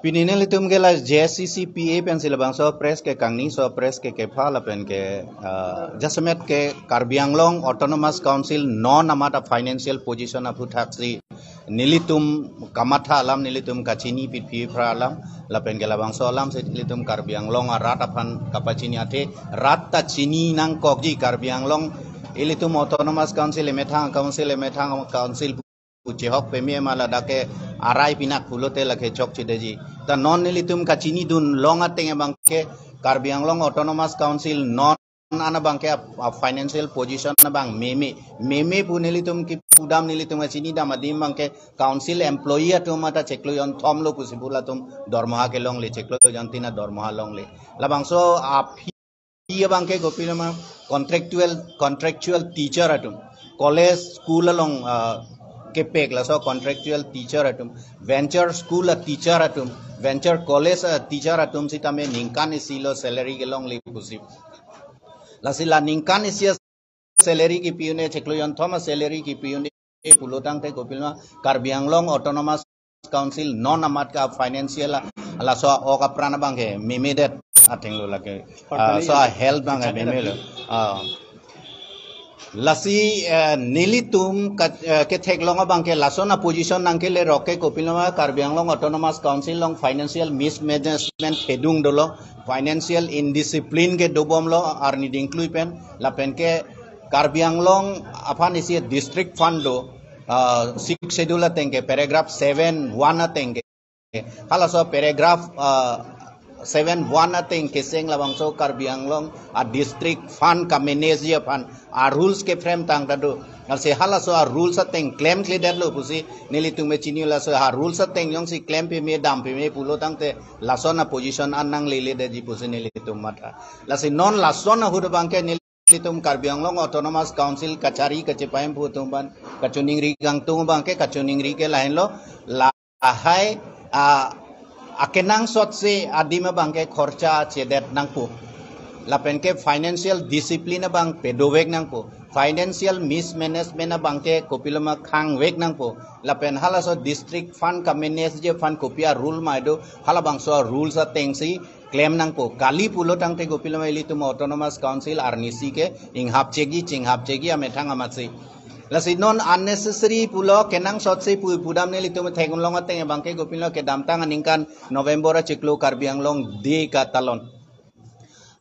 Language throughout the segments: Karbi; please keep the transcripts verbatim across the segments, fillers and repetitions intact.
Pini nelitum ke la J C C P A pensi labangso press ke kangni, so press ke kepha lapen ke, ah, jasemet ke Karbi Anglong Autonomous Council non amat a financial position aphuthaksi nelitum kamatha alam, nelitum kachini pitphi phra alam, lapen ke labangso alam si nelitum Karbi Anglong arat aphan kapachini athe, rat ta chini nangkokji. Karbi Anglong ilitum Autonomous Council emethang council, emethang council pu chehok peme ma ladak ke arai pinak pulote lake chokchedeji. Ta non nelitum kachinidun long ateng abang ke Karbi Anglong Autonomous Council non an abang ke a, a financial position abang meme, meme pu nelitum kipudam, nelitum kachinidam adim abang ke council employee atum ata chiklo jonthom lo pusi pu latum dormoha ke longle, chiklo jontin a dormoha longle. Labangso aphi abang ke kopiloma contractual, contractual teacher atum, college school along, ah, kepek laso contractual teacher atum, venture school a teacher atum, venture college a teacher atum sitame ningkan isi lo salary kelongle pusi. Lasi la ningkan isi a salary kipi un-e, chiklo jonthom a salary kipi un-e pulo tangte kopiloma Karbi Anglong Autonomous Council non amat ka financial a, laso ok apran abang ke memedet ateng lo lake. Ah, so a health abang ke meme lo. Ah. Lasi, eh, nelitum kat, eh, ketheklong abang ke lason a position nangkele rok ke kopiloma Karbi Anglong Autonomous Council along financial mismanagement thedung dolo, financial indiscipline ke dobom lo arni dingklui pen, lapen ke Karbi Anglong aphan isi district fund do, ah, sixth schedule ateng ke paragraph seven one ateng ke. Halaso paragraph, ah, seven one ateng keseng labangso Karbi Anglong a district fund ka manage aphan a rules ke frame tang ta do. Lasi halaso a rules ateng klemkledet lo pusi nelitum me chini, laso a rules ateng jongsi klem peme dam peme pulo tangte lason a position an nangleledetji pusi nelitum matha. Lasi non lason ahut abang ke neli- nelitum Karbi Anglong Autonomous Council kachari kachepaim pu atum aphan kachiningri kangtung abang ke, kachiningri ke lahenlo, lahai, ah, akenangsotsi adim abang ke khorcha chedet nangpo. Lapen ke financial discipline abang pedovek nangpo. Financial mismanagement abang ke kopiloma khangvek nangpo. Lapen halaso district fund ka manage je fund kopi a rule ma do, halabangso a rules atengsi klem nangpo. Kali pulo tangte kopiloma ilitum Autonomous Council arnisi ke inghap chegi, chinghap chegi amethang amatsi. Lasi non unnecessary pulo kenangsotsi pu pudam nelitum theklong ateng abang ke kopiloma kedamtang aningkan November achiklo Karbi Anglong Day ka talon.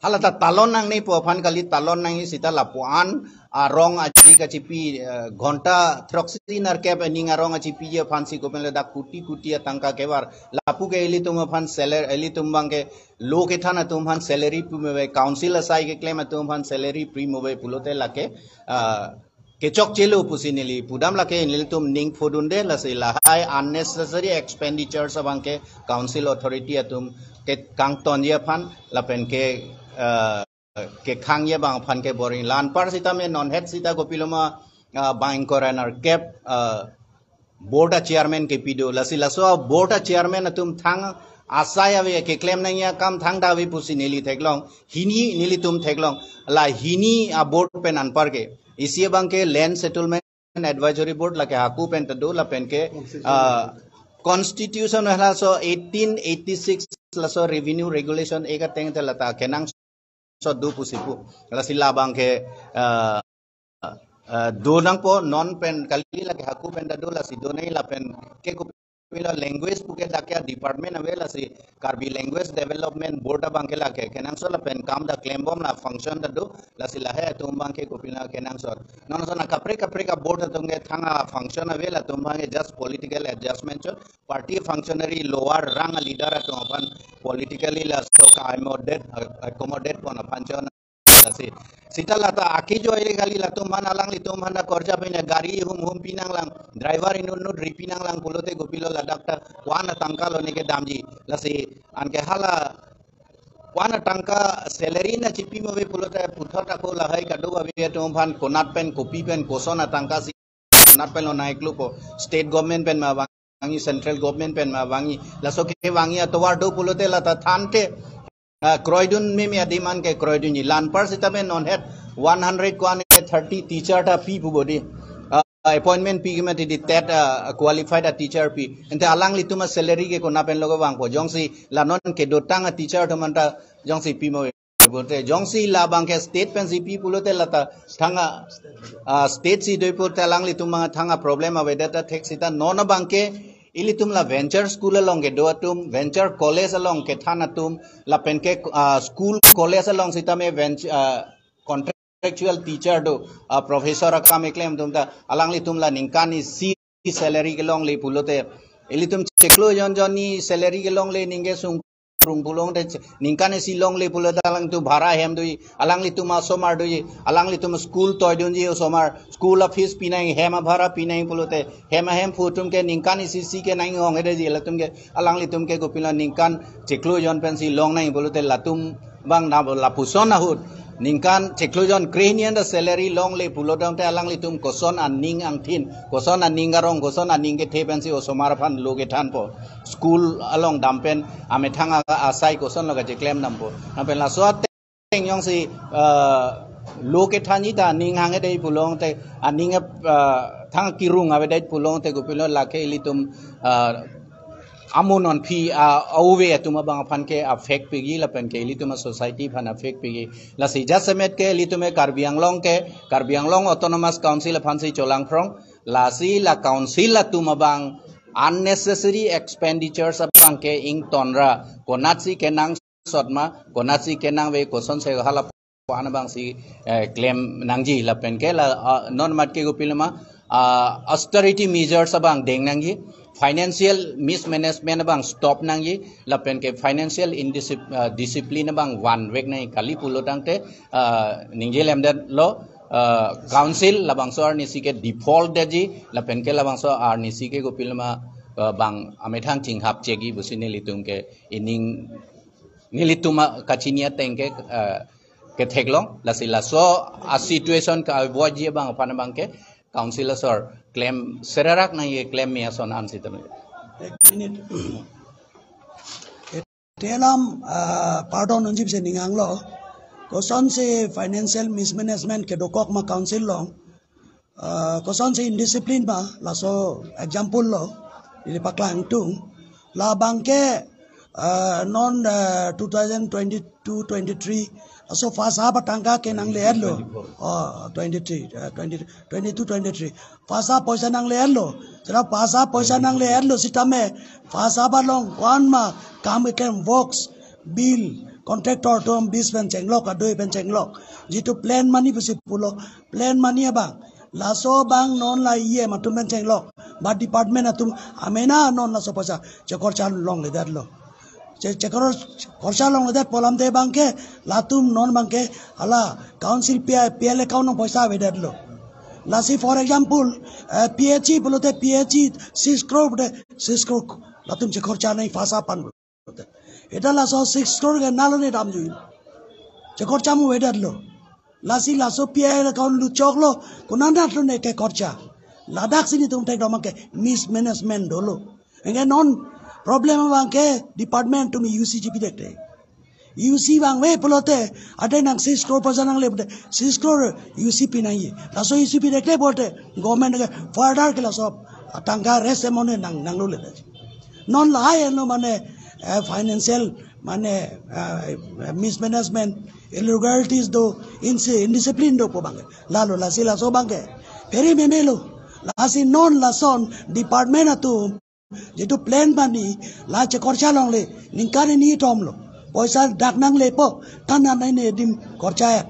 Hala ta talon nangne pu aphan kali, talon nangji sita lapu-an arong aji kachipi, eh, ghonta throksi nerkep aning arong achipi je aphansi kopiloma dak kuti kuti atangka kevar. Lapu ke ilitum aphan salary, ilitum abang ke lo kethan atum aphan salary pi move, council asai keklem atum aphan salary pi move pulote lake, ah, kechokche lo pusi neli pudam, lake nelitum ning phodunde. Lasi lahai unnecessary expenditures abang ke council authority atum ke kangtonji aphan lapen ke, ah, kekhangji abang aphan ke boring. La anpar sitame non het sita kopiloma, ah, bang ingkoi ra nerkep, ah, board a chairman kepi do. Lasi laso a board a chairman atum thang asai ave, keklem nangji akam thangta ave pusi neli theklong. Hini nelitum theklong. La hini a board pen anpar ke isi abang ke Land Settlement Advisory Board lake hako pen ta do lapen ke, ah, constitution halaso eighteen eighty-six laso revenue regulation ek ateng te lata kenangsot do pusi pu. Lasi labang ke, ah, ah, do nangpo, non pen kali, lake hako pen ta do, lasi do nai lapen ke kopilo language pu ke dak ke department ave, lasi Karbi Language Development Board abang ke lake kenangsot lapen kam ta klembom, la function ta do, lasi lahai atum abang ke kopilo kenangsot. Non son a kaprek kaprek a board atum ke thang a function ave, latum abang ke just political adjustment chot, party functionary lower rang a leader atum aphan politically laso ka accommodate, accommodate pon aphan chot. Lasi sita lata akejo ave kali, latum aphan alanglitum aphan ta khorcha pen gari hum hum pi nanglang, driver inut inut ri pi nanglang pulote kopilo ladak ta ko-an atangka lo ne kedamji. Lasi anke hala ko-an atangka salary nangchipi move pulote puthot ako lahai kadokave atum aphan konat pen kopi pen koson atangka si konat pen lo nangiklo po, state government pen ma vangji, central government pen ma vangji, laso kevangji atovar do pulote lata thante, ah, kroidun meme a demand ke kroidunji. La anpar sitame non het one hundred ko-an thirty teacher ta pi pu bodi. Ah, appointment pi kemati di TET, ah, qualified a teacher pi. Ante alanglitum a salary ke kona pen lo kevangpo. Jongsi la non kedotang a teacher atum anta jongsi pimo pulote, jongsi labang ke state pensi pi pulote lata thang a, ah, state si do pulote alanglitum abang thang a problem avedet ta thek sita non abang ke ilitum la venture school along kedo atum, venture college along kethan atum, lapen ke, ah, school college along sitame venture, ah, contractual teacher do, ah, professor akam keklem atum ta alanglitum la ningkan isi salary kelongle pulote, ilitum chiklo jon jon ni salary kelongle ning kesung krung pulote, ningkan isi longle pulote alangtum bhara hem doji, alanglitum asomar doji, alanglitum school toidunji osomar, school a fees pinang, hem abhara pinang pulote, hem ahem phu atum ke ningkan isi isi ke nang hong hedeji, latum ke alanglitum ke kopilo ningkan chiklo jon pensi longnang pulote latum abang na lapuson ahut ningkan chiklo jon krehini anta salary longle pulo tangte alanglitum koson aning angthin, koson aning arong, koson aning kethe pensi osomar aphan lo kethanpo. School along dam pen amethang a-, asai koson lo kacheklem dampo. Lapen laso ateng jongsi, ah, lo kethanji ta aning hang edei pulote, aning, ah, thang kirung avedet pulote kopilo lake ilitum, ah, amononphi, ah, auve atum abang aphan ke affect piji lapen ke ilitum a society aphan affect piji. Lasi jasemet ke ilitum e Karbi Anglong ke, Karbi Anglong Autonomous Council aphansi cholangphrong. Lasi la council atum abang unnecessary expenditures abang ke ingtonra, konatsi kenangsot ma, konatsi kenangve, kosonsi hala pan abangsi, eh, klem nangji lapen ke la, ah, non mat ke kopilo ma, ah, austerity measures abang deng nangji, financial mismanagement abang stop nangji, lapen ke financial indiscip-, ah, discipline abang vanvek nangji kali pulo tangte, ah, ningje lemdet lo, ah, council labangso arnisi ke default detji, lapen ke labangso arnisi ke kopilo ma, ah, bang amethang chinghap chekji pusi nelitum ke ining nelitum a kachini ateng ke, ah, ketheklong, lasi laso a situation ka avoid ji abang aphan abang ke council asor klem sererak nangji, klem me ason ansi tame. Ek minute. Telam, ah, pardon unjip se ningang lo. Kosonsi financial mismanagement kedokok ma council along. Ah, kosonsi indiscipline ma, laso example lo, ili paklang tung. Labang ke, ah, non, ah, two thousand twenty-two twenty-three, laso first half atangka ke nangle-etlo. Oh, twenty-three, ah, twenty, twenty-two twenty-three. First half poisa nangle-etlo. Sira first half poisa nangle-etlo sitame, first half along one ma kam ikem works, bill, contractor atum bis pen chenglok, adoi pen chenglok. Jitu plan money pusi pulo, plan money abang. Laso abang non la E M atum pen chenglok. Ba department atum amena non laso poisa chekorcha longledetlo. Che, chekor, korcha longledet pu alam te abang ke, latum non abang ke, hala, council P I, P L A account along poisa avedetlo. Lasi, for example, eh, P H E pulote P H E six crore pulote six crore latum chekorcha nangji first half an. Eta laso six crore ke nalo ne damjui. Chekorcha mu avedetlo. Lasi laso P I L account luchoklo, konat lo ne kekorcha. Ladaksi nelitum thekdam ke mismanagement dolo. Anke non problem abang ke department atum U C chipi dekte. U C vangve pulote, ante nang six crore poisa nangle pulote, six crore U C pi nangji. Laso U C pi dekte pulote, government ke further ke laso atangka rest amount nang, nanglole. Non lahai anlo mane, eh, financial mane, eh, mismanagement, irregularities do, insi-, indiscipline do pu abang ke. Lalo lasi laso abang ke. Phere memelo. Lasi non lason department atum, jitu plan money, la chekorcha longle, ningkan hini thom lo. Poisa dak nanglepo, kan anai ne dim korcha ya.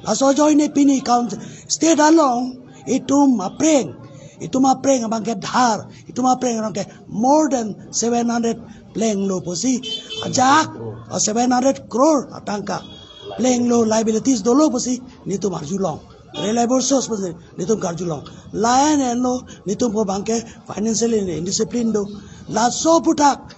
Laso ajoine pini count state along, itum apreng, itum apreng abang ke dhar, itum apreng abang ke more than seven hundred plenglo pusi. Ajak, ah, seven hundred crore atangka plenglo, liabilities dolo pusi nelitum arjulong. Reliable source pusi nelitum karjulong. Lain enlo nelitum pu abang ke financially indiscipline do. Laso aphuthak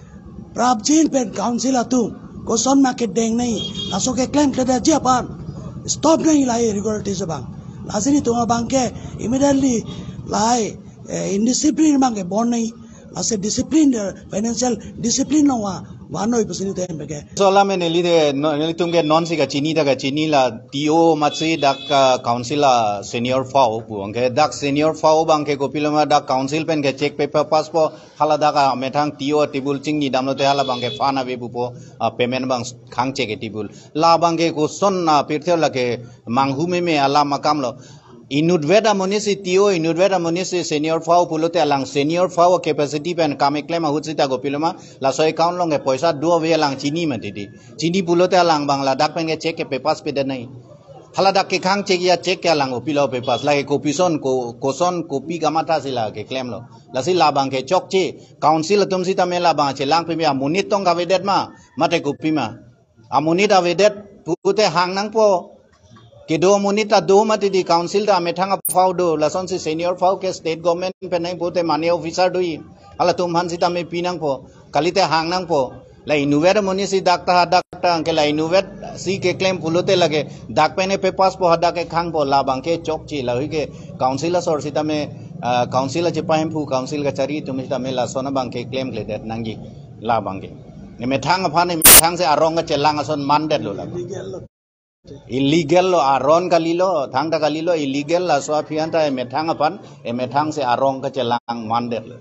prapjin pen council atum koson ma kedeng nangji, laso keklemkledetji aphan stop nangji lahai irregularities abang. Lasi nelitum abang ke immediately lahai, eh, indiscipline abang ke bon nangji. Lasi discipline, eh, financial discipline along va, vanoi pusi nelitum ke. So la me neli de, no, nelitum ke non si kachini ta kachini la T O amatsi dak, ah, council a senior phao pu abang ke, dak senior phao abang ke kopiloma dak council pen ke cheque pe-, pe-pass po, hala dak amethang T O table chingni damlote hala abang ke fine ave pupo, ah, payment abang khang cheque table. La abang ke koson, ah, pirthe lake manghu meme alam akam lo. Inutvet amonit si T O, inutvet amonit si senior phao pulote alang senior phao capacity pen kam keklem ahut sita kopiloma, laso account along ke poisa do ave alang chini mati di. Chini pulote alang abang ladak pen ke cheque ke pe-pass pedet nai. Hala dak kekhang cheque ya cheque ke alang kopilo pe-pass. Lake kopison ko, koson kopi kamatha si la keklemlo. Lasi la abang ke chokche. Council atum sitame la abang chelang peme amonit tong kavedet ma, mate kopi ma. Amonit avedet pute hang nangpo. Kedo amonit ta do mati di, council ta amethang aphao do. Lasonsi senior phao ke state government pen nai pute mane officer doji. Halatum aphan sitame pi nangpo. Kalite hang nangpo. La inutvet amonit si dak ta hadak ta abang ke la inutvet si keklem pulote lake dak pen ke pe-pass po, hadak ke khang po, la abang ke chokche. Lahei ke council asor sitame, ah, council achepahemphu, council kachari atum sitame lason abang ke klemkledet nangji. La abang ke. Emethang aphan, emethang si arong kachelang ason mandetlo la. Illegal lo. Illegal lo, aron kalilo, thangta kalilo, illegal, laso aphi anta emethang aphan, emethang si arong kachelang mandetlo.